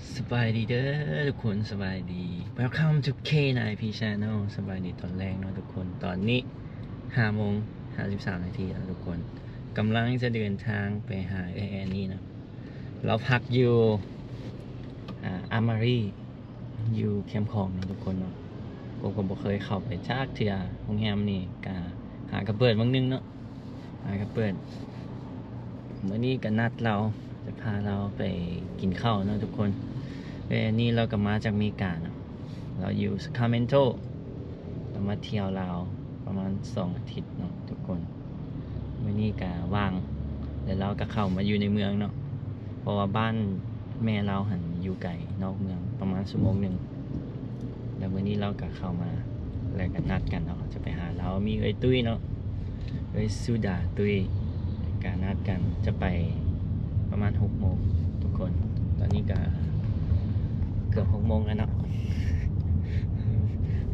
ສະບາຍດີເດີທຸກຄົນ ສະບາຍດີ. Welcome to ເຄ ນາຍພີ Channel. ສະບາຍດີຕອນແລງເນາະທຸກຄົນ. ຕອນນີ້ຫ້າໂມງຫ້າສິບສາມນາທີແລ້ວທຸກຄົນ. ກຳລັງຈະເດີນທາງໄປຫາເອື້ອຍແອນນີເນາະ. ລາວພັກຢູ່ ອາ ອາມາຣີ ຢູ່ແຄມຂອງເນາະທຸກຄົນເນາະ. ຜົມກໍບໍ່ເຄີຍເຂົ້າໄປຈັກເທື່ອ. ໂຮງແຮມນີ້ກະຫາກະເປີດຫວ່າງໜຶ່ງເນາະ. ອ່າ ກະເປີດ. ມື້ນີ້ກະນັດລາວ ຈະພາລາວໄປກິນເຂົ້າເນາະທຸກຄົນ. ເອີ ອັນນີ້ລາວກະມາຈາກເມກາເນາະ. ລາວຢູ່ Sacramento. ລາວມາທ່ຽວລາວປະມານສອງອາທິດເນາະທຸກຄົນ. ມື້ນີ້ກະວ່າງ ແລະ ລາວກະເຂົ້າມາຢູ່ໃນເມືອງເນາະ. ເພາະວ່າບ້ານແມ່ລາວຫັ້ນຢູ່ໄກນອກເມືອງປະມານຊົ່ວໂມງໜຶ່ງ. ແລ້ວມື້ນີ້ລາວກະເຂົ້າມາ ແລ້ວກະນັດກັນເນາະ ຈະໄປຫາລາວ. ມີເອື້ອຍຕຸ້ຍເນາະ ເອື້ອຍສຸດາຕຸ້ຍ ກະນັດກັນຈະໄປປະມານຫົກໂມງທຸກຄົນ. ຕອນນີ້ກະເກືອບຫົກໂມງແລ້ວເນາະ.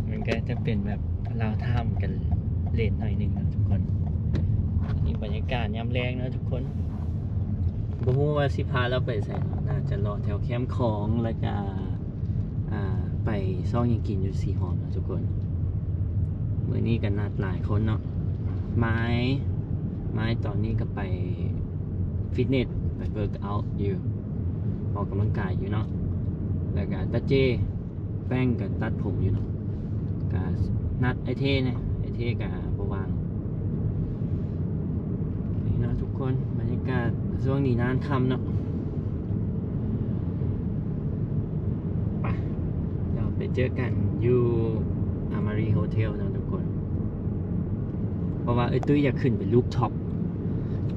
ມັນກະຈະເປັນແບບລາວທາມກັນເລດໜ້ອຍໜຶ່ງເນາະທຸກຄົນ. ນີ້ບັນຍາກາດຍາມແລງເນາະທຸກຄົນ. ບໍ່ຮູ້ວ່າຊິພາລາວໄປໃສເນາະ. ໜ້າຈະເລາະແຖວແຄມຂອງ ແລ້ວກະ ອ່າ ໄປຊອກຫຍັງກິນຢູ່ສີຫອມເນາະທຸກຄົນ. ມື້ນີ້ກະນັດຫຼາຍຄົນເນາະ. ມາຍ ມາຍຕອນນີ້ກະໄປຟິດເນັດ ໄປເວີກເອົາຢູ່ ອອກກຳລັງກາຍຢູ່ເນາະ. ແລ້ວກະຕາເຈ ແປ້ງກະຕັດຜົມຢູ່ເນາະ. ກະນັດອ້າຍເທແນ່ ອ້າຍເທກະບໍ່ວ່າງ. ນີ້ເນາະທຸກຄົນ ບັນຍາກາດຊ່ວງນີ້ນານຄ່ຳເນາະ. ໄປ ດຽວໄປເຈີກັນຢູ່ອາມາຣີໂຮເທວເນາະທຸກຄົນ. ເພາະວ່າເອື້ອຍຕຸ້ຍຢາກຂຶ້ນໄປລູບທັອບ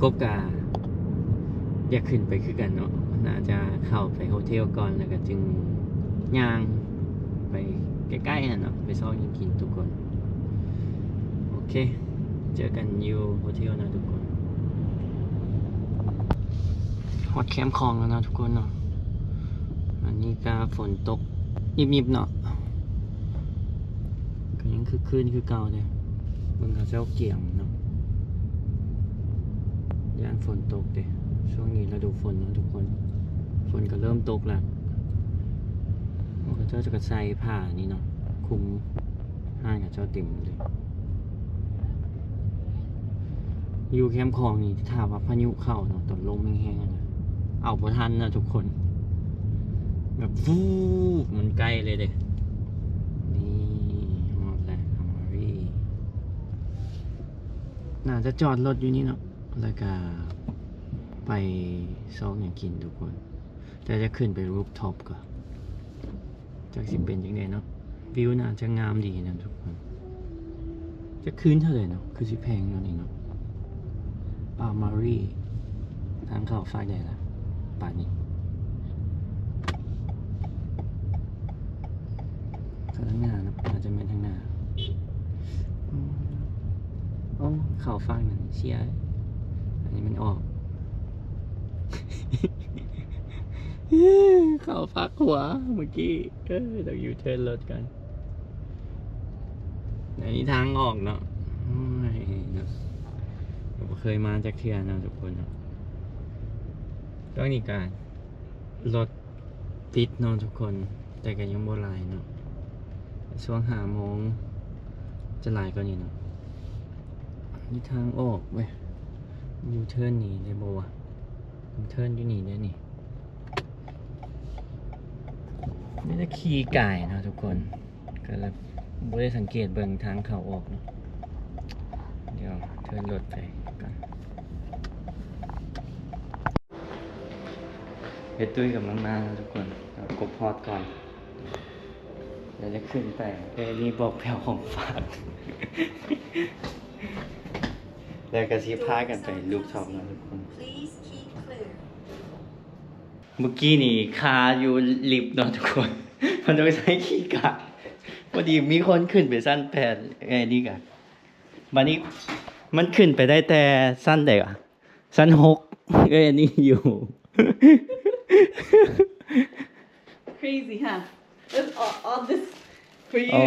ກົບກະຢາກຂຶ້ນໄປຄືກັນເນາະ. ໜ້າຈະເຂົ້າໄປໂຮເທວກ່ອນ ແລ້ວກະຈຶ່ງຍ່າງໄປໃກ້ໆຫັ້ນເນາະ ໄປຊອກຫຍັງກິນທຸກຄົນ. ໂອເຄ ເຈີກັນຢູ່ໂຮເທວເນາະທຸກຄົນ. ຮອດແຄມຂອງແລ້ວເນາະທຸກຄົນເນາະ. ອັນນີ້ກະຝົນຕົກ ຍິບໆເນາະ ກະຍັງຄຶກຄື້ນຄືເກົ່າເດ້. ເບິ່ງເຂົາເຈົ້າກຽມເນາະ ຢ້ານຝົນຕົກເດ້. ຊ່ວງນີ້ລະດູຝົນເນາະທຸກຄົນ ຝົນກະເລີ່ມຕົກລະ. ໂອ້ ເຂົາເຈົ້າກະໃສ່ຜ້ານີ້ເນາະ ຄຸມຮ້ານເຂົາເຈົ້າເຕັມເລີຍ. ຢູ່ແຄມຂອງນີ້ ຖ້າວ່າພາຍຸເຂົ້າເນາະ ຕອນລົມແຮງໆຫັ້ນນະ ເອົາບໍ່ທັນນະທຸກຄົນ ແບບ ວູບ ມັນໃກ້ເລີຍເດ້. ນີ້ຮອດແລ້ວ ອາມາຣີ. ໜ້າຈະຈອດລົດຢູ່ນີ້ເນາະ ແລ້ວກະໄປຊອກຫຍັງກິນທຸກຄົນ. ແຕ່ຈະຂຶ້ນໄປລູບທັອບກ່ອນ ຈັກຊິເປັນຈັ່ງໃດເນາະ. ວິວໜ້າຈະງາມດີນະທຸກຄົນ. ຈັກຄືນເທົ່າໃດເນາະ ຄືຊິແພງເນາະນີ້ເນາະ. ອາມາຣີ ທາງເຂົ້າຟາກໃດລະ ປານນີ້. ເຂົ້າທາງໜ້າເນາະ ອາດຈະແມ່ນທາງໜ້າ. ໂອ້ ເຂົ້າຟາກນັ້ນເສຍ ອັນນີ້ມັນອອກ ເຂົ້າຟາກຂວາເມື່ອກີ້. ເອີ ຕ້ອງຢູເທີນລົດກ່ອນ. ອັນນີ້ທາງອອກເນາະ. ໂອ້ຍເນາະ ບໍ່ເຄີຍມາຈັກເທື່ອເນາະທຸກຄົນເນາະ. ຕອນນີ້ກະລົດຕິດເນາະທຸກຄົນ ແຕ່ກະຍັງບໍ່ຫຼາຍເນາະ. ຊ່ວງຫ້າໂມງຈະຫຼາຍກວ່ານີ້ເນາະ. ມີທາງອອກເວີຍ. ຢູເທີນນີ້ໄດ້ບໍ່ວະ? ຢູເທີນຢູ່ນີ້ເດ້ນີ້. ມີແຕ່ຂີ່ກາຍເນາະທຸກຄົນ ກະເລີຍບໍ່ໄດ້ສັງເກດເບິ່ງທາງເຂົ້າອອກເນາະ. ດຽວເທີນລົດໄປກ່ອນ. ເອື້ອຍຕຸ້ຍກຳລັງມາເນາະທຸກຄົນ ເອົາກົບຮອດກ່ອນ ແລ້ວຈະຂຶ້ນໄປ. ເອີ ນີ້ບອກແຜ່ວຂອງຝາກ ແລ້ວກະຊິພາກັນໄປລູບທັອບເນາະທຸກຄົນ. ເມື່ອກີ້ນີ້ຄາຢູ່ລິບເນາະທຸກຄົນ ມັນຕ້ອງໃຊ້ຄີກາດ. ພໍດີມີຄົນຂຶ້ນໄປຊັ້ນແປດ ເອີ ນີ້ກະ ບາດນີ້ມັນຂຶ້ນໄປໄດ້ແຕ່ຊັ້ນໃດວະ? ຊັ້ນຫົກ. ເອີ ອັນນີ້ຢູ່ Crazy, huh? That's all, all this for you. ອໍ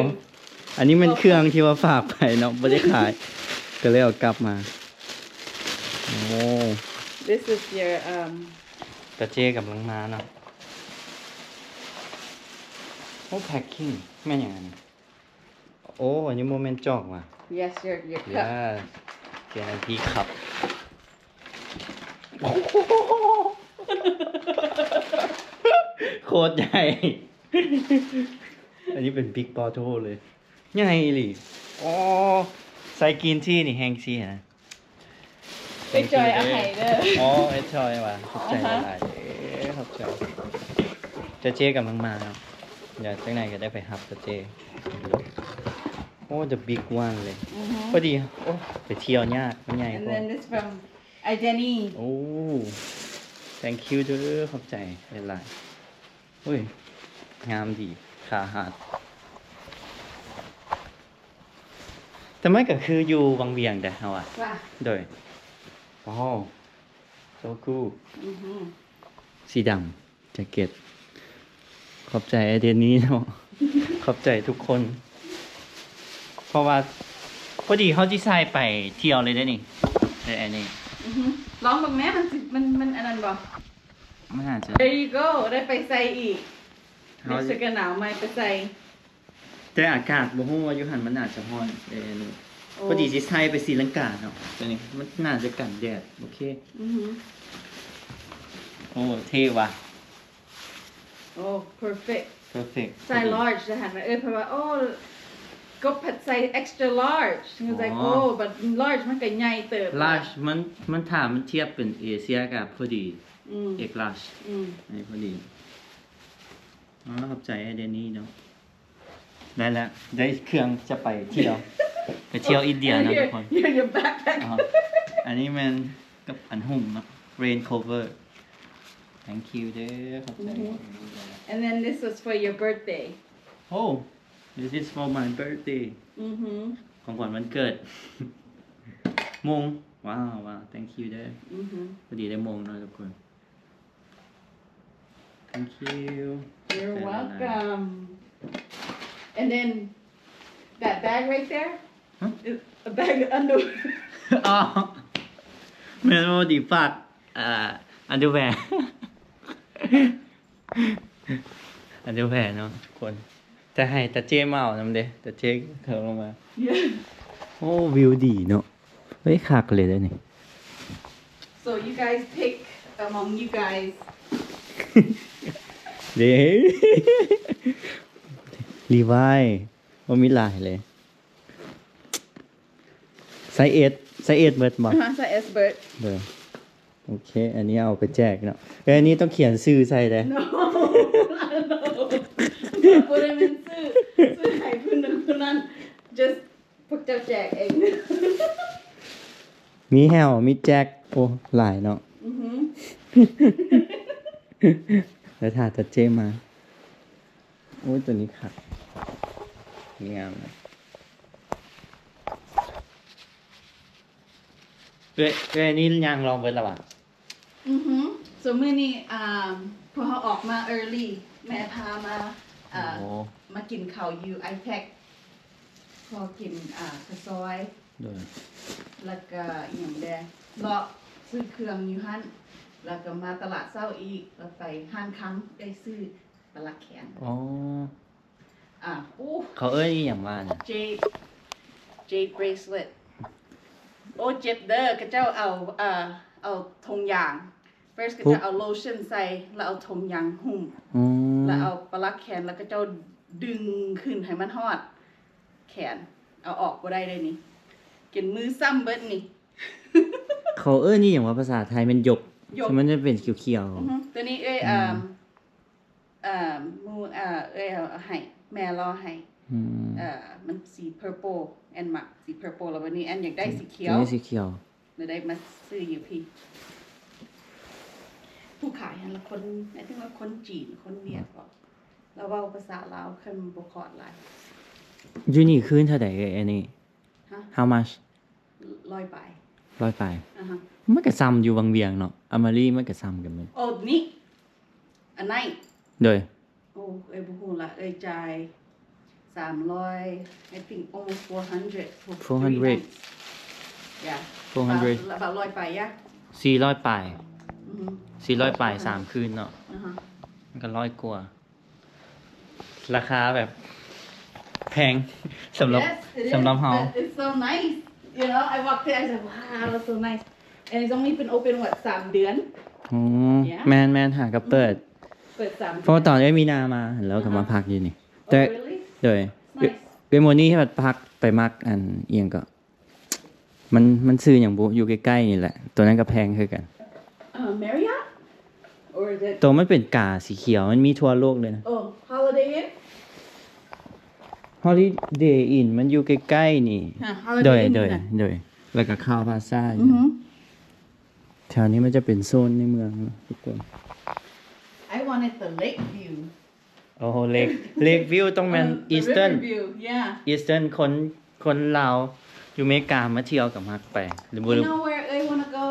ອັນນີ້ແມ່ນເຄື່ອງທີ່ວ່າຝາກໄປເນາະ ບໍ່ໄດ້ຂາຍ ກະເລີຍເອົາກັບມາ. ໂອ້ This is your, um ຕາເຈ້ກຳລັງມາເນາະ. ໂອ້ packing ແມ່ນຫຍັງອັນນີ້? ໂອ້ ອັນນີ້ບໍ່ແມ່ນຈອກຫວາ? Yes, your, your cup. Yeah, ເປັນອັນທີ່ຄັບ ໂຄດໃຫຍ່ ອັນນີ້ເປັນ big bottle ເລີຍ ໃຫຍ່ອີ່ຫຼີ. ໂອ້ ໃສ່ green tea ນີ້ແຮງຊິຫາ. ໄປຈອຍເອົາໃຫ້ເດີ. ອໍ ໄປຈອຍວ່າ ຂອບໃຈ ອ່າຮະ ຫຼາຍໆເດີ ຂອບໃຈ. ຈາເຈ້ກຳລັງມາເນາະ ດຽວຈັ່ງໃດກໍໄດ້ໄປຮັບຈາເຈ້. ໂອ້ the big one ເລີຍ. ອືຮຶ ພໍດີ. ໂອ້ ໄປທ່ຽວຍາກ ມັນໃຫຍ່ And ໂພດ. Then this from Ideni. ໂອ້ thank you ເດີ ຂອບໃຈຫຼາຍໆ. ໂອ້ຍ ງາມດີ ຂາຫັກ ແຕ່ມັນກໍຄືຢູ່ວັງວຽງເດ້ເຮົາວ່າ. ໂດຍ. ວ້າວ so cool. ອືຮຶ ສີດຳ ແຈັກເກັດ. ຂອບໃຈ Ideni ເນາະ ຂອບໃຈທຸກຄົນ ເພາະວ່າພໍດີເຮົາຊິໃສ່ໄປທ່ຽວເລີຍເດ້ນີ້ ເອີ ອັນນີ້. ອືຮຶ ລອງເບິ່ງແມ້ ມັນຊິ ມັນ ມັນອັນນັ້ນບໍ່? ມັນອາດຈະ There you go ໄດ້ໄປໃສ່ອີກ. ເຮົາ ເຮັດເສື້ອກັນໜາວໃໝ່ໄປໃສ່. ແຕ່ອາກາດບໍ່ຮູ້ວ່າຢູ່ຫັ້ນມັນອາດຈະຮ້ອນເດ້. ໂອ້ ພໍດີຊິໃສ່ໄປສີລັງກາເນາະ ຕົວນີ້ມັນໜ້າຈະກັນແດດ. ໂອເຄ. ອືຮຶ ໂອ້ ເທ່ວ່ະ. ໂອ້ perfect perfect ໃສ່ large ຈະຫັນວ່າ ເອີ ເພາະວ່າ ໂອ້ ກົບພັດໃສ່ extra large. She was like ໂອ້ but large ມັນກໍໃຫຍ່ເຕີບ. Large ມັນ ມັນ ຖ້າມັນທຽບເປັນເອເຊຍກໍພໍດີ. ອືມ X large ອືມ ອັນນີ້ພໍດີ. ອໍ ຂອບໃຈ Ideni ເນາະ. ໄດ້ແລ້ວ ໄດ້ເຄື່ອງຈະໄປທ່ຽວ ໄປທ່ຽວອິນເດຍເນາະທຸກຄົນ. Your, your backpack. ອໍ ອັນນີ້ແມ່ນກັບອັນຫຸ້ມເນາະ rain cover. Thank you ເດີ ຂອບໃຈ. ອືຮຶ And then this was for your birthday. Oh, this is for my birthday. ອືຮຶ ຂອງຂວັນວັນເກີດ. ມົງ. ວ້າວ ວ້າວ thank you ເດີ. ອືຮຶ ພໍດີໄດ້ມົງເນາະທຸກຄົນ. Thank you. You're welcome. And then that bag right there is a bag of underwear. ອໍ ແມ່ນບໍ່ດີ ຝາກ ເອີ underwear underwear ເນາະທຸກຄົນ. ຈະໃຫ້ຕາເຈ້ມາເອົານຳເດ້ ຕາເຈ້ເຂົາລົງມາ. ໂອ້ ວິວດີເນາະ. ເຮີ້ຍ ຄັກເລີຍເດ້ນີ້. So you guys pick among you guys. ເດ້ Levi ບໍ່ມີຫຼາຍເລີຍ. Size S, size S ເບິດບໍ່? ອ່າຮະ size S ເບິດ. ເດີ ໂອເຄ ອັນນີ້ເອົາໄປແຈກເນາະ. ເອີ ອັນນີ້ຕ້ອງຂຽນຊື່ໃສ່ເດ້. No, no. ບໍ່ໄດ້ແມ່ນຊື່ ຊື່ໃຫ້ຜູ້ໜຶ່ງຜູ້ນັ້ນ just ພວກເຈົ້າແຈກເອງ. ມີແຫ້ວ ມີແຈກ ໂອ້ ຫຼາຍເນາະ. ອືຮຶ ແລ້ວຖ້າຕາເຈ້ມາ. ໂອ້ຍ ຕົວນີ້ຄັກ ງາມນະ. ເອື້ອຍ ເອື້ອຍນີ້ຍ່າງລອງເບິດແລ້ວຫວາ? ອືຮຶ ສ່ວນມື້ນີ້ ອ່າ ພວກເຮົາອອກມາ early ແມ່ພາມາ ອ່າ ໂອ້ ມາກິນເຂົ້າຢູ່ ITEC ພໍກິນ ອ່າ ຂ້າວຊອຍ ໂດຍ ແລ້ວກະອີ່ຫຍັງແດ່ ເລາະຊື້ເຄື່ອງຢູ່ຫັ້ນ ແລ້ວກະມາຕະຫຼາດເຊົ້າອີກ ແລ້ວໄປຮ້ານຄຳ ໄດ້ຊື້ປະຫຼັກແຂນ. ອໍ ອ່າ ອູ້ ເຂົາເອີ້ນອີ່ຫຍັງວ່ານະ? Jade, jade bracelet. ໂອ້ ເຈັບເດີ ເຂົາເຈົ້າເອົາ ອ່າ ເອົາຖົງຢາງ First ເຂົາເຈົ້າເອົາໂລຊັນໃສ່ ແລ້ວເອົາຖົງຢາງຫຸ້ມ ອືມ ແລ້ວເອົາປະຫຼັກແຂນ ແລ້ວເຂົາເຈົ້າດຶງຂຶ້ນໃຫ້ມັນຮອດແຂນ ເອົາອອກບໍ່ໄດ້ເດ້ນີ້ ຈົນມືຊ້ຳເບິດນີ້. ເຂົາເອີ້ນອີ່ຫຍັງວ່າ ພາສາໄທແມ່ນຢົກ ຢົກ ມັນຈະເປັນຂຽວໆ. ອືຮຶ ຕົວນີ້ເອື້ອຍ ອືມ ອ່າ ເອີ່ ໝູ່ ເອີ່ ເອື້ອຍເອົາໃຫ້ ແມ່ລໍໃຫ້ ອືມ ເອີ່ ມັນສີ purple ແອນມັກສີ purple ແລ້ວບັດນີ້ແອນຢາກໄດ້ສີຂຽວ ຕົວນີ້ສີຂຽວ ແລ້ວໄດ້ມາຊື້ຢູ່ພີ້. ຜູ້ຂາຍຫັ້ນລະຄົນ I think ວ່າຄົນຈີນ ຄົນຫວຽດບໍ ລາວເວົ້າພາສາລາວຄືບໍ່ຄອດຫຼາຍ. ຢູ່ນີ້ຄືນເທົ່າໃດເອີຍ ອັນນີ້? ຮະ? How much? ຮ້ອຍປາຍ ຮ້ອຍປາຍ. ອ່າຮະ ມັນກະຊ່ຳຢູ່ວັງວຽງເນາະ ອາມາຣີມັນກະຊ່ຳກັນເບິດ. ໂອ້ ນີ້ ອັນໃນ ໂດຍ ໂອ້ ເອີຍ ບໍ່ຮູ້ລະ ເອີຍຈ່າຍສາມຮ້ອຍ I think almost four hundred for four hundred. Yeah, four hundred. About ຮ້ອຍປາຍ yeah. ສີ່ຮ້ອຍປາຍ ອືຮຶ ສີ່ຮ້ອຍປາຍ ສາມຄືນເນາະ. ອ່າຮະ ມັນກະຮ້ອຍກວ່າ. ໂອເຄ ລາຄາແບບແພງ ສຳລັບ Yes, it is, ສຳລັບເຮົາ but it's so nice. You know, I walked in, I said, "Wow, that's so nice." And it's only been open, what, ສາມເດືອນ? ອືມ Yeah. ແມ່ນໆ ຫາກໍເປີດ ເປີດສາມເດືອນ ເພາະວ່າຕອນເອື້ອຍມີນາມາ ແລ້ວກໍມາ ອ່າຮະ ພັກຢູ່ນີ້ Oh, ແຕ່ really? ໂດຍ It's nice. ເອື້ອຍໂມນີພັດພັກໄປມັກອັນອີ່ຫຍັງເກາະ ມັນ ມັນຊື່ຫຍັງບຸ ຢູ່ໃກ້ໆນີ້ແຫຼະ ໂຕນັ້ນກໍແພງຄືກັນ Uh, Marriott? Or is it ໂຕມັນເປັນກາສີຂຽວ ມັນມີທົ່ວໂລກເລີຍນະ Oh, Holiday Inn? Holiday Inn ມັນຢູ່ໃກ້ໆນີ້ Holiday Inn ໂດຍ ໂດຍ ແລ້ວກໍ Crowne Plaza ຢູ່ ອືຮຶ ແຖວນີ້ມັນຈະເປັນໂຊນໃນເມືອງເນາະທຸກຄົນ I wanted the lake view. ໂອ້ Lake Lake View ຕ້ອງແມ່ນ Eastern River View, yeah. Eastern ຄົນ ຄົນລາວຢູ່ເມກາມາທ່ຽວກໍມັກໄປ ຫຼືບໍ່ You know where I wanna go?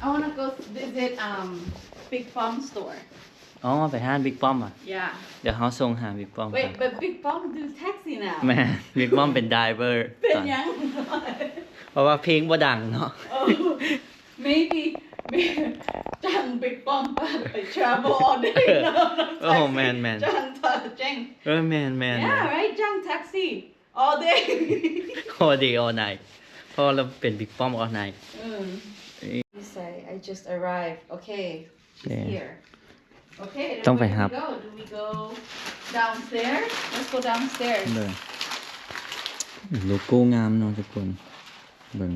I wanna go visit, um, Big Bum store. ອໍ ໄປຮ້ານ Big Bum ອະ? Yeah. ດຽວເຮົາສົ່ງຫາ Big Bum Wait, ກັນ but Big Bum do taxi now. ແມ່ນ Big Bum ເປັນ driver ເປັນຫຍັງ? ເພາະວ່າເພງບໍ່ດັງເນາະ Oh. Maybe, maybe ຈ້າງ Big Bum ໄປ travel all day ເນາະ ໂອ້ ແມ່ນໆ ຈ້າງ ເອີ ແມ່ນໆ Yeah, right. ຈ້າງ taxi all day all day all night ເພາະວ່າລາວເປັນ Big Bum all night ເອີ You say, "I just arrived." Okay, she's here. Okay, ຕ້ອງໄປຮັບ Do we go downstairs? Let's go downstairs. ໂລໂກ້ງາມເນາະທຸກຄົນ ເບິ່ງ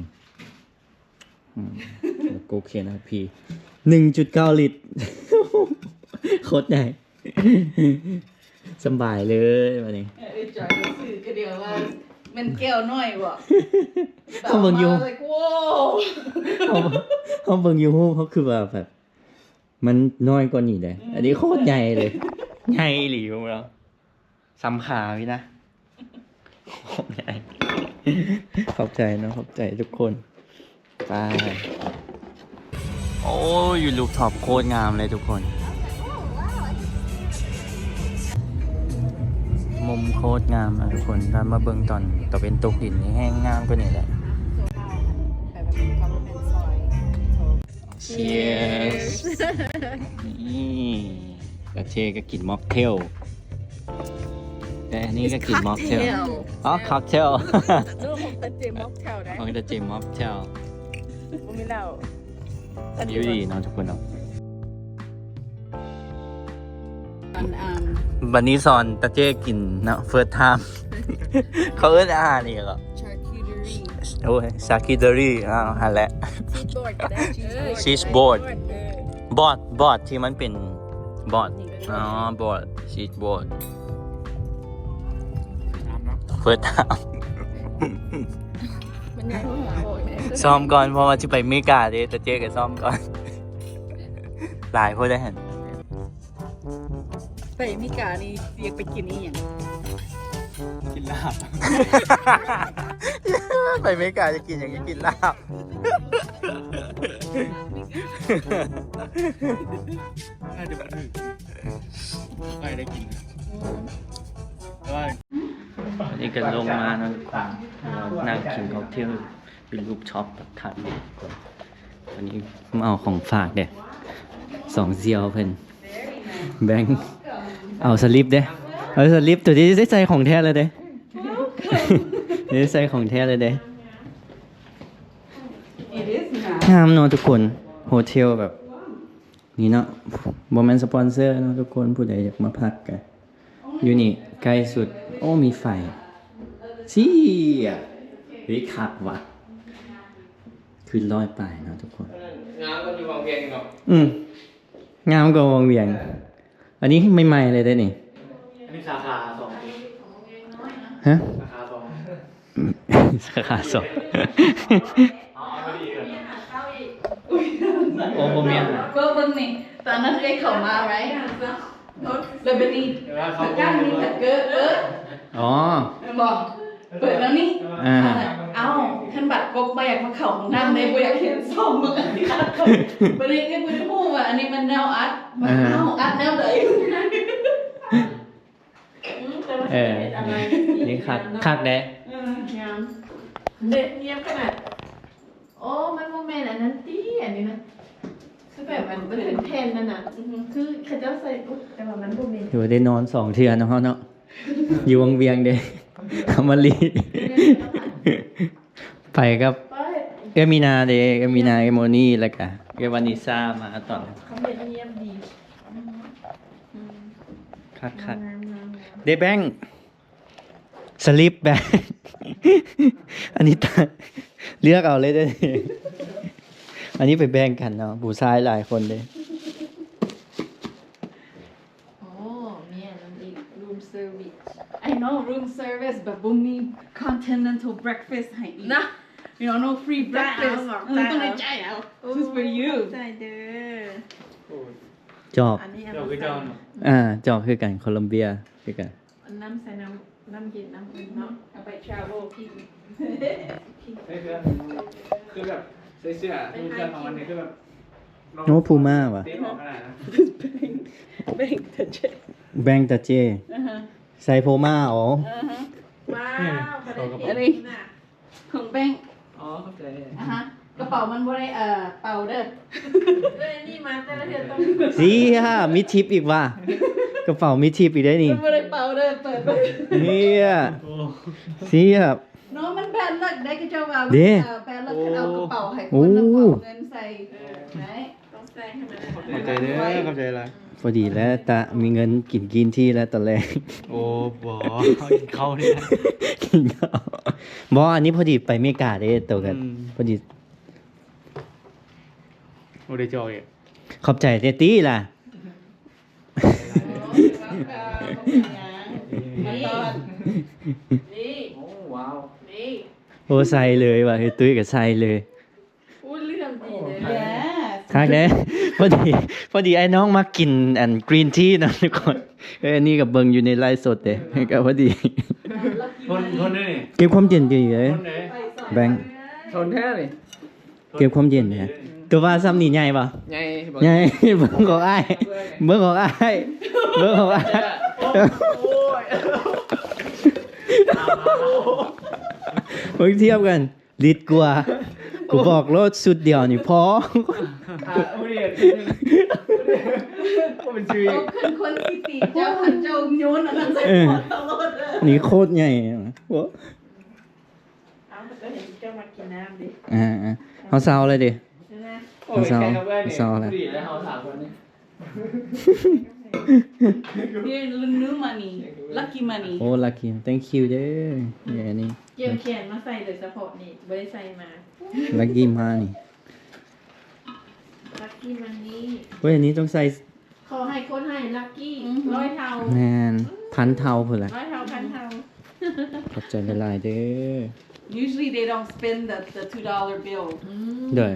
ອືມ ໂລໂກ້ KNRP ໜຶ່ງຈຸດເກົ້າລິດ ໂຄດໃຫຍ່ ສຳບາຍເລີຍບາດນີ້ ເອີ ຈອຍ ຊື່ກະດຽວວ່າແມ່ນແກ້ວນ້ອຍບໍ່ ເຮົາເບິ່ງຢູ່ like, wow. ເຮົາ ເຮົາເບິ່ງຢູ່ຮູບ ເຮົາຄືວ່າແບບ ມັນນ້ອຍກວ່ານີ້ເດ້ ອືມ ອັນນີ້ໂຄດໃຫຍ່ເລີຍ ໃຫຍ່ອີ່ຫຼີເນາະ ສ່ຳຂາພີ້ນະ ຂອບໃຈເນາະ ຂອບໃຈທຸກຄົນ ໄປ ໂອ້ຍ ວິວ rooftop ໂຄດງາມເລີຍທຸກຄົນ ມຸມໂຄດງາມນະທຸກຄົນ ຖ້າມາເບິ່ງຕອນຕາເວັນຕົກດິນນີ້ແຮ່ງງາມກວ່ານີ້ແຫຼະ. Cheers. ນີ້ ຕາເຈ້ກໍກິນ mocktail ແຕ່ອັນນີ້ກໍກິນ mocktail ອໍ cocktail ຂອງຕາເຈ້ mocktail ໄດ໋ ຂອງຕາເຈ້ mocktail ບໍ່ມີເຫຼົ້າ ວິວດີເນາະທຸກຄົນເນາະ. ອັນ ອັນ ບັດນີ້ສອນຕາເຈ້ກິນເນາະ first time ເຂົາເອີ້ນອາຫານອີ່ຫຍັງເກາະ charcuterie ໂອ້ຍ charcuterie ອ້າວ ຫັ້ນແຫຼະ cheese board ກໍໄດ້ cheese board board ເອີ board board ທີ່ມັນເປັນ board ອໍ board cheese board first time ມັນຍັງບໍ່ຫົວໂອຍ ຊ້ອມກ່ອນ ເພາະວ່າຊິໄປເມກາເດ້ ຕາເຈ້ກໍຊ້ອມກ່ອນ ຫຼາຍໂພດໄດ໋ຫັ້ນ. ໄປອາເມລິການີ້ຢາກໄປກິນອີ່ຫຍັງ? ກິນລາບ. ໄປອາເມລິກາຈະກິນຫຍັງ? ຈະກິນລາບ. ໜ້າຈະບໍ່ຖືກ. ໄປໄດ້ກິນ. ອັນນີ້ກໍລົງມາເນາະ ນັ່ງກິນ cocktail ຢູ່ rooftop ຄັກໆ ນີ້. ອັນນີ້ມາເອົາຂອງຝາກເດ້ ສອງສ່ຽວເພິ່ນ ແບ່ງ ເອົາສະລິບເດ້ ເອົາສະລິບ ໂຕນີ້ໄດ້ໃສ່ຂອງແທ້ເລີຍເດ້ ໄດ້ໃສ່ຂອງແທ້ເລີຍເດ້. ງາມເນາະທຸກຄົນ ໂຮເທວແບບນີ້ເນາະ ບໍ່ແມ່ນສະປອນເຊີເນາະທຸກຄົນ ຜູ້ໃດຢາກມາພັກກະ ຢູ່ນີ້ໃກ້ສຸດ. ໂອ້ ມີໄຟ ເຊຍ ເຮີ້ຍ ຄັກວ່ະ ຄືຮ້ອຍປາຍເນາະທຸກຄົນ. ງາມກວ່າຢູ່ວັງວຽງອີກເນາະ. ອືມ ງາມກວ່າວັງວຽງ. ອັນນີ້ໃໝ່ໆ ເລີຍເດ້ນີ້. ອັນນີ້ສາຂາສອງ. ຮະ? ສາຂາສອງ. ສາຂາສອງ. ໂອ້ ບໍ່ແມ່ນ. ເບິ່ງ ເບິ່ງນີ້ ຕອນນັ້ນເອື້ອຍເຂົ້າມາ ໄວ້ ເລີບານີ ເອີ ເຂົ້າ ການມີແພັກເກີ ເອີ ອໍ ແມ່ນບໍ່? ເປີດແລ້ວນີ້ ອ່າ ເອົ້າ ຄັນບາດກົບບໍ່ຢາກມາເຂົ້າຫ້ອງນ້ຳເດ້ ບໍ່ຢາກເຫັນຊອມ ບັດນີ້ເອື້ອຍບໍ່ໄດ້ຮູ້ວ່າອັນນີ້ມັນແນວອັດ ມັນ ອ່າ ເອົາອັດແນວໃດ. ອືມ ແຕ່ວ່າ ເອີ ຊິເປັນອາໄລທີ່ ນີ້ຄັກ ງາມເນາະ ຄັກເດ້. ເອີ ງາມເດ້ ງາມຂະໜາດ. ໂອ້ ມັນບໍ່ແມ່ນອັນນັ້ນຕິ ອັນນີ້ນະ ຄືແບບມັນ ມັນເປັນແຜ່ນນັ້ນນະ ອືຮຶ ຄືເຂົາເຈົ້າໃສ່ ອຸ໊ຍ ແຕ່ວ່າມັນບໍ່ແມ່ນ. ຖືວ່າໄດ້ນອນສອງເທື່ອເນາະ ເຮົາເນາະ. ຢູ່ວັງວຽງເດ້ ເອົາມາລີ ໄປກັບເອື້ອຍມີນາເດ້ ເອື້ອຍມີນາ ເອື້ອຍໂມນີ ແລ້ວກະເອື້ອຍວານິສາມາຕອນ ຄອມເມັນງຽບດີ ຄັກໆ ງາມໆ ເດ້ແບງ ສະລິບແບງ ອັນນີ້ຕາ ເລືອກເອົາເລີຍເດ້ ອັນນີ້ໄປແບ່ງກັນເນາະ ຜູ້ຊາຍຫຼາຍຄົນເດ້. ໂອ້ ມີອັນນັ້ນອີກ room service. I know room service but ບໍ່ມີ continental breakfast ໃຫ້ອີກນະ. You know, no free breakfast. ເອີ ຕ້ອງໄດ້ຈ່າຍເອົາ. Just for you. ຂອບໃຈເດີ. ຈອກ ອັນນີ້ ຈອກຄືເຈົ້າເນາະ. ອ່າ ຈອກຄືກັນ ໂຄລັມເບຍຄືກັນ. ນ້ຳໃສ່ນ້ຳ ນ້ຳເຢັນ ນ້ຳອຸ່ນເນາະ ເອົາໄປ travel ຄືແບບໃສ່ເສື້ອ ຄືເສື້ອຂອງມັນນີ້ຄືແບບ ໂອ້ ພູມາຫວາ ເຕະອອກຂະໜາດນັ້ນ. ແບງຕາເຈ ແບງຕາເຈ ອ່າຮະ ໃສ່ໂພມາ ອໍ ອ່າຮະ ວ້າວ ອັນນີ້ ຂອງແບງ ອໍ ຂອບໃຈ. ອ່າຮະ ກະເປົາມັນບໍ່ໄດ້ ເອີ ເປົ່າເດີ. ເອີຍ ນີ້ມາແຕ່ລະເທື່ອຕ້ອງ ເສຍ ມີທິບອີກຫວາ ກະເປົາມີທິບອີກເດ້ນີ້. ມັນບໍ່ໄດ້ເປົ່າເດີ ເປີດ ເນຍ ໂອ້ ເສຍ. ເນາະ ມັນ bad luck ໄດ໋ ເຂົາເຈົ້າວ່າ ເດ້ ເອີ bad luck ຄັນເອົາກະເປົາໃຫ້ຄົນນຳເອົາເງິນໃສ່ ເອີ ໄດ້. ຂອບໃຈເດີ ຂອບໃຈຫຼາຍ. ພໍດີແລ້ວ ຕະມີເງິນກິນ green tea ແລ້ວຕອນແລງ. ໂອ້ ບໍ່ ເຮົາກິນເຂົ້ານີ້ ກິນເຂົ້າ. ບໍ່ ອັນນີ້ພໍດີໄປເມກາເດ້ ໂຕກັນ ອືມ ພໍດີ. ໂອ້ ໄດ້ຈອກອີກ. ຂອບໃຈແດ່ຕິລະ. ນີ້ ນີ້ ໂອ້ ວ້າວ ນີ້ ໂອ້ ໃສ່ເລີຍວ່າ ເຮີຍ ຕຸ້ຍກະໃສ່ເລີຍ. ໂອ້ ເລື່ອງດີເດ້ ຄັກເດ້. ພໍດີ ພໍດີອ້າຍນ້ອງມັກກິນອັນ green tea ເນາະທຸກຄົນ. ເອີ ອັນນີ້ກະເບິ່ງຢູ່ໃນໄລຟ໌ສົດເດ້ ກະພໍດີ ທົນ ທົນເດ້ນີ້ ເກັບຄວາມເຢັນດີເດ້ ຄົນເດ້ ແບງ ທົນແທ້ນີ້ ເກັບຄວາມເຢັນເດ້. ໂຕວ່າຊ່ຳນີ້ໃຫຍ່ບໍ່? ໃຫຍ່ ໃຫຍ່ ເບິ່ງຂອງອ້າຍ ເບິ່ງຂອງອ້າຍ ເບິ່ງຂອງອ້າຍ ໂອ້ຍ ເບິ່ງທຽບກັນ. ລິດກວ່າ ກູບອກໂລດຊຸດດຽວນີ້ພໍ. ອ່າ ໂອເດ ໂອເດ ບໍ່ເປັນຊື່ອີກ. ໂຕຂຶ້ນຄົນຊິຕີເຈົ້າ ຄັນເຈົ້າໂຍນອັນນັ້ນໃສ່ຫົວຕະຫຼອດເດີ. ນີ້ໂຄດໃຫຍ່. ໂອ້ ເອົາ ເຂົາເຈົ້າເຫັນເຈົ້າມັກກິນນ້ຳເດ້. ອ່າໆ ເຮົາເຊົາເລີຍເດ້. ໂອ້ຍ ເຮົາເຊົາ ເຮົາເຊົາແລ້ວ ພໍດີແລ້ວເຮົາສາມຄົນນີ້. ນີ້ new money, lucky money. ໂອ້ lucky, thank you ເດີ. ນີ້ ອັນນີ້ ກຽມຂຽນມາໃສ່ໂດຍສະເພາະນີ້ ບໍ່ໄດ້ໃສ່ມາ. Lucky money, lucky money. ເວີຍ ອັນນີ້ຕ້ອງໃສ່ ຂໍໃຫ້ຄົນໃຫ້ lucky ຮ້ອຍເທົ່າ. ແມ່ນ ພັນເທົ່າພຸ້ນລະ. ຮ້ອຍເທົ່າ ພັນເທົ່າ. ຂອບໃຈຫຼາຍໆເດີ. Usually they don't spin the, the two dollar bill. ໂດຍ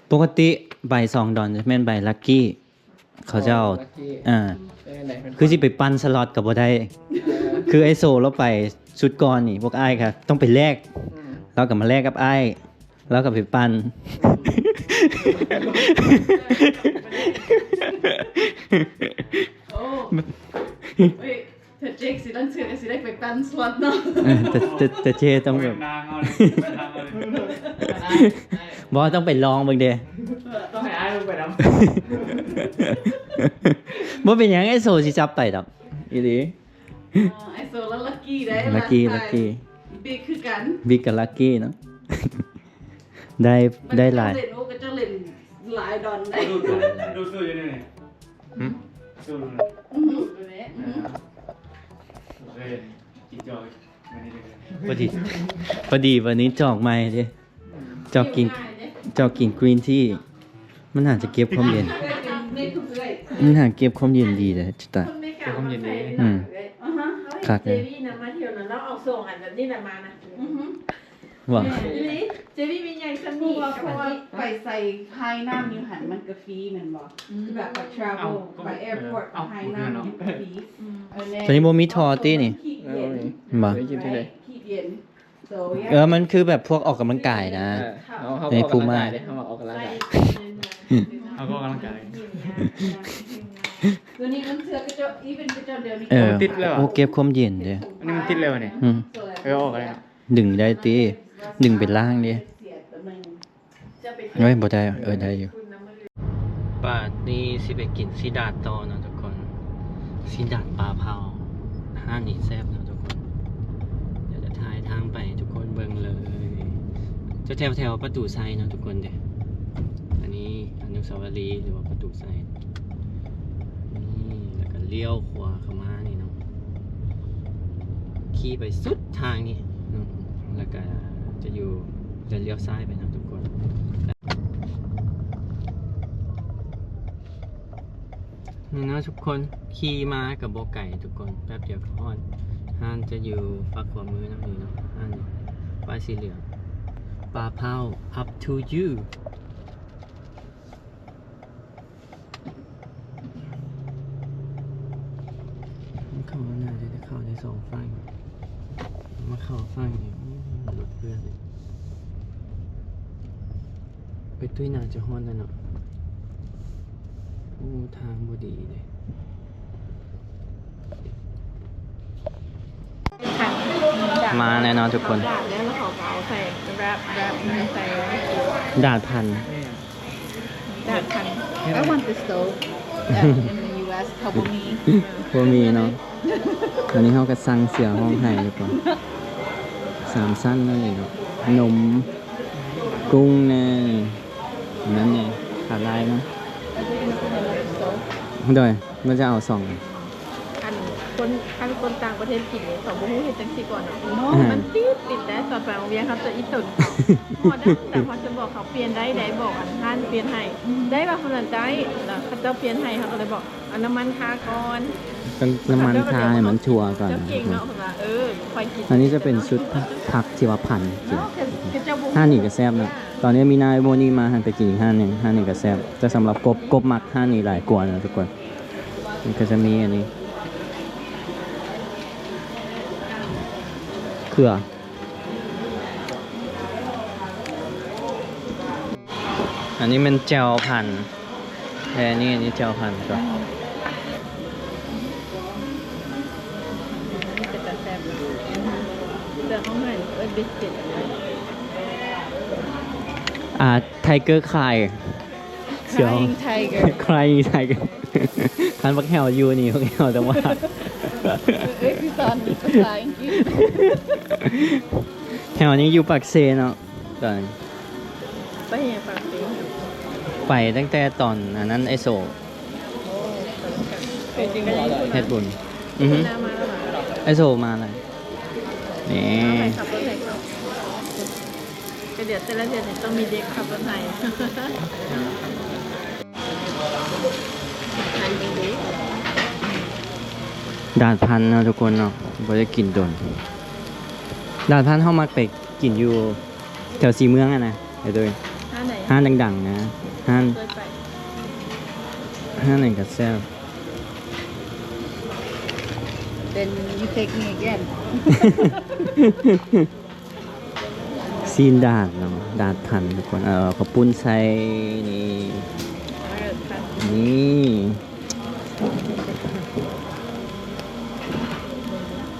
ປົກກະຕິໃບສອງດອນແມ່ນໃບ lucky ເຂົາເຈົ້າ. ອໍ lucky ອ່າ ເປັນຈັ່ງໃດ? ຄືຊິໄປປັ່ນສະລັອດກະບໍ່ໄດ້. ເອີ ຄືໄອ້ໂຊລາວໄປຊຸດກ່ອນນີ້ ພວກອ້າຍກະຕ້ອງໄປແລກ. ອືມ ລາວກະມາແລກກັບອ້າຍ ລາວກະໄປປັ່ນ. ໂອ້ ເອີ ຖ້າເຈັກຊິລັງເທື່ອກະຊິໄດ້ໄປປັ່ນສະລັອດເນາະ. ເອີ ແຕ່ ແຕ່ ແຕ່ເຈຕ້ອງແບບ ໂອ້ຍ ນາງເອົາເລີຍ ນາງເອົາເລີຍ. ບໍ່ ຕ້ອງໄປລອງເບິ່ງເດ້. ເອີ ຕ້ອງໃຫ້ອ້າຍເບິ່ງໄປນຳ. ບໍ່ເປັນຫຍັງ ໄອ້ໂຊຊິຈັບໄປດອກ ອີ່ຫຼີ. ອໍ ໄອ້ໂຊລາວ lucky ໄດ໋. Lucky lucky. Big ຄືກັນ big ກະ lucky ເນາະ. ໄດ້ ໄດ້ຫຼາຍ ເຂົາເຈົ້າເຫຼັ້ນ ໂອ້ ເຂົາເຈົ້າເຫຼັ້ນຫຼາຍດອນໄດ໋. ດູດ ດູດ ດູດຢູ່ນີ້. ຫຶ? ສູດ ອືຮຶ ສູດແຫຼະ. ພໍດີ ພໍດີວັນນີ້ຈອກໃໝ່ເດ້ ຈອກກິນ ຈອກກິນ green tea. ມັນໜ້າຈະເກັບຄວາມເຢັນ ມັນໜ້າເກັບຄວາມເຢັນດີເດ້ ຈະຕາຍ. ເກັບຄວາມເຢັນດີ. ອືມ ຄັກເດ້. ເຈວີນຳມາທ່ຽວນະ ລາວເອົາສອງອັນແບບນີ້ນະມານະ. ອືຮຶ ວ່າ ອີ່ຫຼີ ເຈວີມີໃຫຍ່ສ່ຳນີ້ ເພາະວ່າ ເພາະວ່າໄປໃສ່ພາຍນ້ຳຢູ່ຫັ້ນມັນກະຟຣີແມ່ນບໍ່? ອືມ ຄືແບບໄປ travel ໄປ airport ພາຍນ້ຳນີ້ກະຟຣີ. ອືມ ໂຕນີ້ບໍ່ມີທໍ່ຕິນີ້? ບໍ່ ໄດ້ກິນເທື່ອໃດ? ເອີ ມັນຄືແບບພວກອອກກຳລັງກາຍນະ. ເອີ ເຮົາ ເຮົາອອກກຳລັງກາຍເດ້ ເຮົາອອກກຳລັງກາຍ ເຮົາອອກກຳລັງກາຍ. ໂຕນີ້ມັນເສື້ອກະເຈົ້າ ອີເວັນກະເຈົ້າດຽວນີ້. ເອີ ຕິດແລ້ວ ໂອ້ ເກັບຄວາມເຢັນເດ້. ອັນນີ້ມັນຕິດແລ້ວນີ້. ອືມ ເອີ ອອກແລ້ວ. ດຶງໄດ້ຕິ ດຶງໄປລ້າງເດ້. ເອີຍ ບໍ່ໄດ້ ເອີ ໄດ້ຢູ່. ບາດນີ້ຊິໄປກິນຊີ້ນດາດຕໍ່ເນາະທຸກຄົນ ຊີ້ນດາດປາເຜົາ. ອ ຮ້ານນີ້ແຊບເນາະທຸກຄົນ ດຽວຈະຖ່າຍທາງໄປໃຫ້ທຸກຄົນເບິ່ງເລີຍ ຈະແຖວໆປະຕູໄຊເນາະທຸກຄົນເດ້. ອັນນີ້ອະນຸສາວະລີ ຫຼືວ່າປະຕູໄຊ ນີ້ ແລ້ວກະລ້ຽວຂວາເຂົ້າມານີ້ເນາະ ຂີ່ໄປສຸດທາງນີ້ເນາະ ແລ້ວກະຈະຢູ່ ຈະລ້ຽວຊ້າຍໄປເນາະທຸກຄົນ. ນີ້ເນາະທຸກຄົນ ຂີ່ມາກະບໍ່ໄກທຸກຄົນ ແປັບດຽວກະຮອດ. ຮ້ານຈະຢູ່ຝັ່ງຂວາມືເນາະ ນີ້ເນາະ ຮ້ານນີ້ ປ້າຍສີເຫຼືອງ ປາເຜົາ up to you. ເຂົ້າໜ້າຈະໄດ້ເຂົ້າໄດ້ສອງຝັ່ງ ມາເຂົ້າຝັ່ງນີ້ ໂອ້ ລົດເປື້ອນເລີຍ. ໄປຕຸ້ຍໜ້າຈະຮອດແລ້ວເນາະ. ໂອ້ ທາງບໍ່ດີເດ້. ມາແນ່ນອນທຸກຄົນ ດາດແລ້ວ ແລ້ວເຂົາກະເອົາໃສ່ແຣັບ ແຣັບໃສ່ ດາດພັນ ດາດພັນ I want this though. ແບບ in the US ເຂົາບໍ່ມີ ບໍ່ມີເນາະ. ອັນນີ້ເຮົາກະສັ່ງເສືອຮ້ອງໄຫ້ທຸກຄົນ ສາມຊັ້ນນັ້ນເອງເນາະ ນົມ ກຸ້ງແນ່ ນັ້ນແນ່ ຂາດຫຼາຍເນາະ. ໂດຍ ມັນຈະເອົາສອງອັນ ອັນຄົນ ຄັນຄົນຕ່າງປະເທດກິນນີ້ ເຂົາບໍ່ຮູ້ເຮັດຈັ່ງຊີ້ກ່ອນເນາະ. ອືມ ມັນຕິດ ຕິດໄດ້ ຕອນໄປໂຮງຮຽນເຮົາຈະອີ່ຕົນເຂົາ ພໍໄດ້ ແຕ່ເຮົາຈະບອກເຂົາປ່ຽນໄດ້ ໄດ້ບອກອັນຮ້ານປ່ຽນໃຫ້ ໄດ້ວ່າຄົນນັ້ນໄດ້ ແລ້ວເຂົາເຈົ້າປ່ຽນໃຫ້ ເຮົາກະເລີຍບອກ ເອົານ້ຳມັນທາກ່ອນ ຕ້ອງນ້ຳມັນທາໃຫ້ມັນທົ່ວກ່ອນ. ເຈົ້າເກັ່ງເນາະ ເພິ່ນວ່າ ເອີ ຂ້ອຍກິນ ອັນນີ້ຈະເປັນຊຸດຜັກ ຜັກທີ່ວ່າພັນກິນ. ຮ້ານນີ້ກະແຊບເນາະ ຕອນນີ້ມີນາຍໂມນີມາ ຫັ້ນໄປກິນອີກຮ້ານໜຶ່ງ ຮ້ານນີ້ກະແຊບ ແຕ່ສຳລັບກົບ ກົບມັກຮ້ານນີ້ຫຼາຍກວ່າເນາະທຸກຄົນ. ມັນກະຈະມີອັນນີ້ ເຂືອ ອັນນີ້ແມ່ນແຈ່ວພັນ ແຕ່ອັນນີ້ ອັນນີ້ແຈ່ວພັນກ່ອນ. ເປັນຕາແຊບເນາະ ເສືອຮ້ອງໄຫ້ ເອີ້ນ biscuit ອ່າ Tiger Cry ເສືອ Crying Tiger Crying Tiger. ຄັນບັກແຮວຢູ່ນີ້ ບັກແຮວຕ້ອງວ່າ ເອີຍ ຄືສອນພາສາອັງກິດ. ແຮວນີ້ຢູ່ປາກເຊເນາະ ຕອນ ໄປຫຍັງປາກເຊ? ໄປຕັ້ງແຕ່ຕອນອັນນັ້ນ ໄອໂສ ໂອ້ ເຮັດບຸນ. ອືຮຶ ໄອໂສມາແລ້ວ ນີ້ ເອົາໃຫ້ຂັບລົດໃຫ້ເຂົາ ກະດຽວແຕ່ລະເທື່ອນີ້ຕ້ອງມີເດັກຂັບລົດໃຫ້. ດາດພັນເນາະທຸກຄົນເນາະ ບໍ່ໄດ້ກິນດົນ. ດາດພັນເຮົາມັກໄປກິນຢູ່ແຖວສີເມືອງຫັ້ນນະ ໄປເດີ ຮ້ານໃດ? ຮ້ານດັງໆນະ ຮ້ານ ເຄີຍໄປ ຮ້ານນັ້ນກະແຊບ. Then you take me again. ຊີ້ນດາດເນາະ ດາດພັນທຸກຄົນ ເອົາເຂົ້າປຸ້ນໃສ່ ນີ້ ນີ້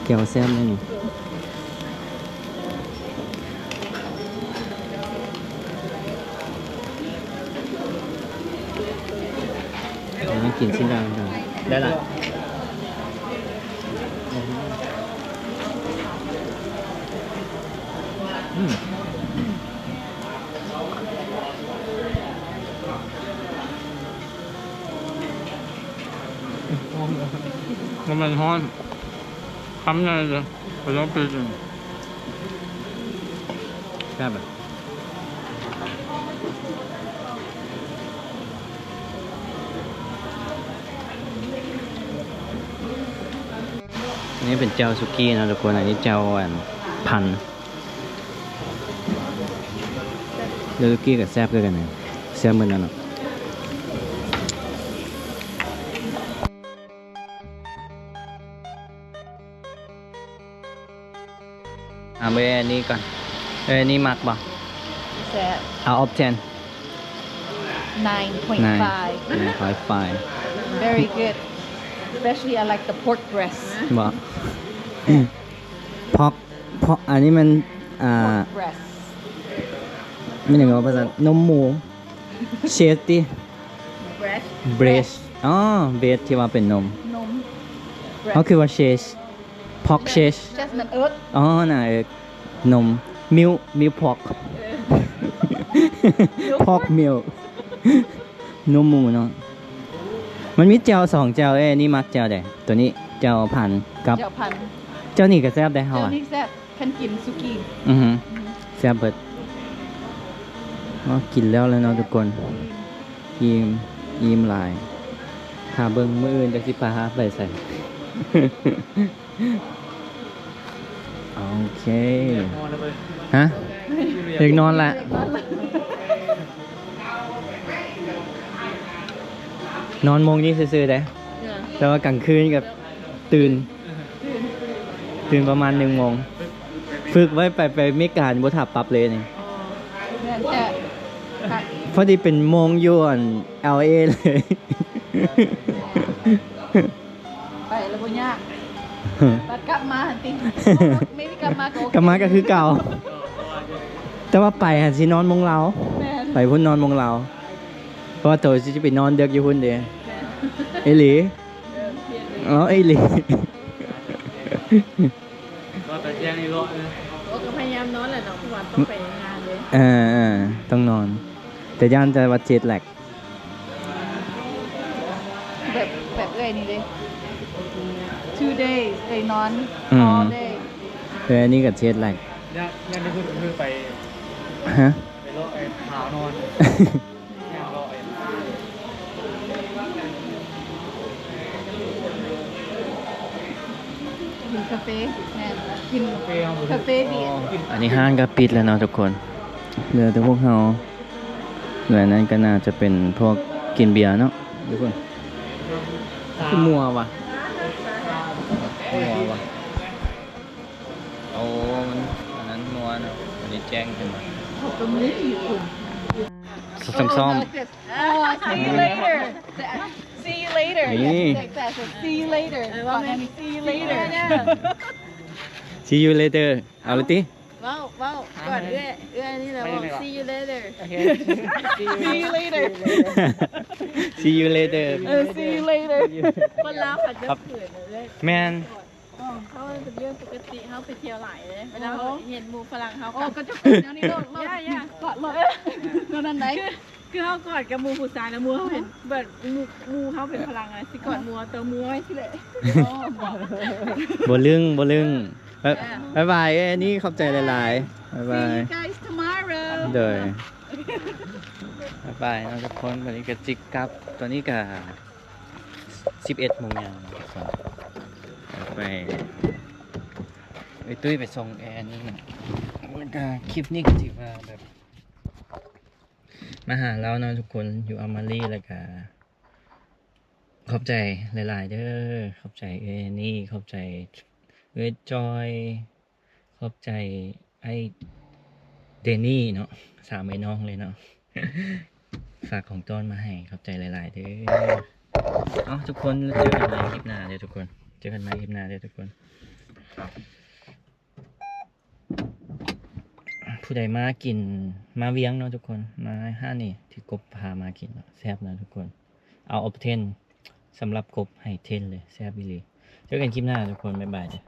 ແຈ່ວແຊບເລີຍນີ້. ມາກິນຊີ້ນດາດ ໄດ້ລະ. ອືມ ມັນຮ້ອນ ຄຳໃຫຍ່ເລີຍ ໄປລອງປິດເບິ່ງ ແຊບເລີຍ. ອັນນີ້ເປັນແຈ່ວສຸກີ້ເນາະທຸກຄົນ ອັນນີ້ແຈ່ວອັນພັນ ແລ້ວສຸກີ້ກະແຊບຄືກັນ ແຊບເໝືອນກັນເນາະ. ອ່າ ເບິ່ງອັນນີ້ກ່ອນ ເອີ ອັນນີ້ມັກບໍ່? ແຊບ. Out of ten? Nine point five. Nine point five. Very good. Especially I like the pork breast. ບໍ່ pork pork ອັນນີ້ມັນ ອ່າ pork breast ແມ່ນຫຍັງວ່າພາສາ ນົມໝູ breast ຕິ breast breast ອໍ breast ທີ່ວ່າເປັນນົມ ນົມ breast ເຮົາຄິດວ່າ breast pork cheese ເຊສແມ່ນເອິກ ອໍ ໜ້າເອິກ ນົມ milk milk pork pork milk ນົມໝູເນາະ. ມັນມີແຈ່ວສອງແຈ່ວເດ້ ນີ້ມັກແຈ່ວໃດ? ໂຕນີ້ແຈ່ວພັນກັບ ແຈ່ວພັນ ແຈ່ວນີ້ກໍແຊບເດ້ ເຮົາວ່າ ແຈ່ວນີ້ແຊບ ຄັນກິນສຸກີ້ ອືຮຶ ອືຮຶ ແຊບເບີດ. ເອົາ ກິນແລ້ວແລ້ວເນາະທຸກຄົນ ອີ່ມ ອີ່ມຫຼາຍ. ຖ້າເບິ່ງມື້ອື່ນຈັກຊິພາໄປໃສ. ໂອເຄ ຮະ ຢາກນອນລະ ນອນໂມງນີ້ຊື່ໆເດ້ ເອີ ແຕ່ວ່າກາງຄືນກໍຕື່ນ ຕື່ນປະມານໜຶ່ງໂມງ ຝຶກໄວ້ໄປ ໄປເມການີ້ບໍ່ຖ້າປັບເລີຍນີ້. ອໍ ແມ່ນແທ້ ພໍດີເປັນໂມງຢູ່ອັນ ແອລເອ ເລີຍ. ໄປແລ້ວບໍ່ຍາກ ບັດກັບມາຫັ້ນຕິ ແມ່ນ ກັບມາກໍໂອເຄ ກັບມາກໍຄືເກົ່າ ແຕ່ວ່າໄປຫັ້ນຊິນອນໂມງລາວ ແມ່ນ ໄປພຸ້ນນອນໂມງລາວ ເພາະວ່າໂຕຊິໄປນອນເດິກຢູ່ພຸ້ນເດ້. ແມ່ນ ອີ່ຫຼີ ເອີ ອີ່ຫຼີ ນອນຕອນແຈ້ງນີ້ເນາະ ເອີ ໂອ້ ກໍພະຍາຍາມນອນແຫຼະເນາະ ເພາະວ່າຕ້ອງໄປງານເດ້. ເອີໆ ຕ້ອງນອນ ແຕ່ຢ້ານແຕ່ວ່າ jet lag ແບບ ແບບເອື້ອຍນີ້ເດ້ two days ເອື້ອຍນອນ ອືມ all day ເອື້ອຍນີ້ກໍ jet lag ຢ້ານ ຢ້ານທີ່ເພິ່ນຄືໄປ ຮະ ໄປເລາະໄອ້ຂາວນອນ ຍ່າງເລາະໄອ້ ກິນກາເຟ ແມ່ນ ກິນກາເຟ ກາເຟບີ ອໍ ອັນນີ້ຮ້ານກໍປິດແລ້ວເນາະທຸກຄົນ ເຫຼືອແຕ່ພວກເຮົາ. ແລະນັ້ນກໍໜ້າຈະເປັນພວກກິນເບຍເນາະ ທຸກຄົນ. ຄືມົວວະ ມົວວະ. ໂອ້ ມັນ ອັນນັ້ນມົວເນາະ ອັນນີ້ແຈ້ງຂຶ້ນມາ ເຂົາກໍມີຢູ່ ສ- ສ້ອມໆ. Oh, see you later. See you later. ນີ້ See you later. See you later. See you later. ເອົາລະຕິ. ເວົ້າ ເວົ້າກ່ອນເອື້ອຍ ເອື້ອຍນີ້ແຫຼະ ເວົ້າ see you later. ໂອເຄ see you later. See you later. ເອີ see you later. ຄົນລາວເຂົາຈະເຂີນເລີຍ ແມ່ນ ອໍ ເຮົາເປັນເລື່ອງປົກກະຕິ ເຮົາໄປທ່ຽວຫຼາຍເດ້ ເວລາເຮົາເຫັນໝູ່ຝຣັ່ງເຮົາກໍ ກໍຈະເຂີນແນວນີ້ໂລດ ໂລດ ໂລດ ໂລດນັ້ນໃດ. ຄືເຮົາກອດກັບໝູ່ຜູ້ຊາຍແລ້ວໝູ່ເຮົາເຫັນແບບໝູ່ ໝູ່ເຮົາເປັນຝຣັ່ງອະ ຊິກອດໝູ່ ເອົາໂຕໝູ່ໄວ້ຊີ້ແຫຼະ. ບໍ່ລຶ້ງ ບໍ່ລຶ້ງ. ບາຍບາຍ ເອີຍ ອັນນີ້ຂອບໃຈຫຼາຍໆ ບາຍບາຍ See you guys tomorrow. ໂດຍ ບາຍບາຍເນາະທຸກຄົນ. ບັດນີ້ກໍຊິກັບ ຕອນນີ້ກໍສິບເອັດໂມງຍາມເນາະທຸກຄົນ. ໄປ ໄປຕຸ້ຍໄປສົ່ງແອນນີ້ນະ. ແລ້ວກໍຄລິບນີ້ກໍຖືວ່າແບບ ມາຫາລາວເນາະທຸກຄົນ ຢູ່ອາມາຣີ ແລ້ວກະຂອບໃຈຫຼາຍໆເດີ. ຂອບໃຈເອື້ອຍແອນນີ້ ຂອບໃຈເອື້ອຍຈອຍ ຂອບໃຈອ້າຍເດນີ້ເນາະ ສາມອ້າຍນ້ອງເລີຍເນາະ ຝາກຂອງຕ້ອນມາໃຫ້ ຂອບໃຈຫຼາຍໆເດີ. ເອົາ ທຸກຄົນ ເຈີກັນໃໝ່ຄລິບໜ້າເດີທຸກຄົນ ເຈີກັນໃໝ່ຄລິບໜ້າເດີທຸກຄົນ. ຜູ້ໃດມາກິນ ມາວຽງເນາະທຸກຄົນ ມາຮ້ານນີ້ທີ່ກົບພາມາກິນເນາະ ແຊບເນາະທຸກຄົນ. ເອົາ ເອົາເທັນ ສຳລັບກົບໃຫ້ເທັນເລີຍ ແຊບອີ່ຫຼີ. ເຈີກັນຄລິບໜ້າທຸກຄົນ ບາຍບາຍເດີ.